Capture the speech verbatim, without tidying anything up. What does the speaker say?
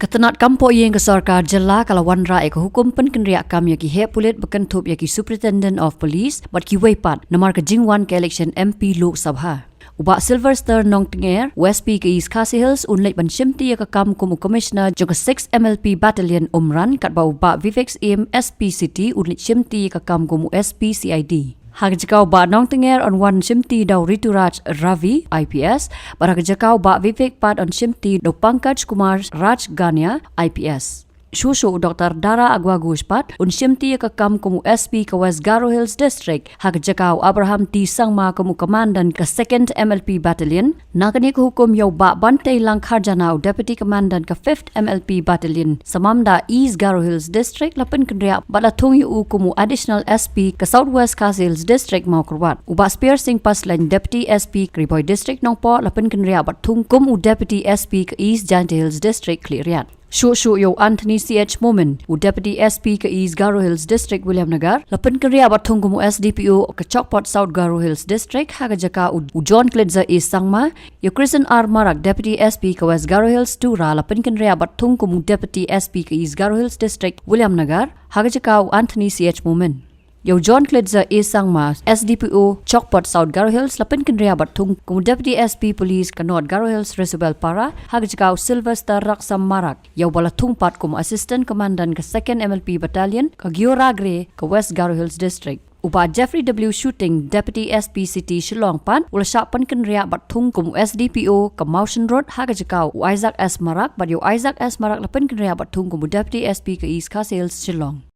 Ka tnat kam poh ïing ka sorkar jylla ka la wanrah ïa ka hukum pynkynriah kam ïa ki heh pulit ba kynthup ïa ki Superintendent of Police bad kiwei pat namar ka jingwan ka election M P Lok Sabha. U Bah Sylvester Nongtnger, u S P ka East Khasi Hills, un leit ban shimti ïa ka kam kum u Commissioner jong ka six M L P Battalion Umran, katba u Bah Vivek Syiem, S P City, un leit shimti ïa ka kam kum u S P C I D. Ha ka jaka u Bah Nongtnger yn wan shimti da u Rituraj Ravi, I P S, bad ha ka jaka u Bah Vivek pat yn shimti da u Pankaj Kumar Rajgania, I P S. Shuh shuh u Doktor Dara Agwa Ghosh pat un shimti ïa ka kam kum u S P ka West Garo Hills District, ha ka jaka u Abraham T Sangma kum u Commandant ka second M L P Battalion. Na kane ka hukum ïa u Bah Banteilang Kharjana, u Deputy Commandant ka fifth M L P Battalion, samam da East Garo Hills District, la pynkynriah bad la thung ïa u kum u Additional S P ka South West Khasi Hills District Mawkyrwat. U Bah Spear Singh Paslein, Deputy S P ka Ri Bhoi District Nongpoh, la pynkynriah bad thung kum u Deputy S P ka East Jaintia Hills District Khliehriat. Shuh shuh ïa u Anthony C H Momin, u Deputy S P ka East Garo Hills District Williamnagar, la pynkynriah bad thung kum u S D P O ka Chokpot South Garo Hills District, ha ka jaka u, u John Klitza A Sangma. Ïa u Kristen R Marak, Deputy S P ka West Garo Hills Tura, la pynkynriah bad thung kum u Deputy S P ka East Garo Hills District Williamnagar, ha ka jaka u Anthony C H Momin. Ïa u John Klitza A Sangma, S D P O Chokpot South Garo Hills, la pynkynriah bad thung kum u Deputy S P Police ka North Garo Hills Resubel Para, ha ka jaka u Sylvester Raksam Marak, ïa uba la thung pat kum u Assistant Commandant ka second M L P Battalion ka Georagre ka West Garo Hills District. U Bah Jeffrey W Shooting, Deputy S P City Shillong pat, u la shah pynkynriah bad thung kum u S D P O ka Mawshynrut, ha ka jaka u Isaac S Marak, bad ïa u Isaac S Marak la pynkynriah bad thung kum u Deputy S P ka East Khasi Hills Shillong.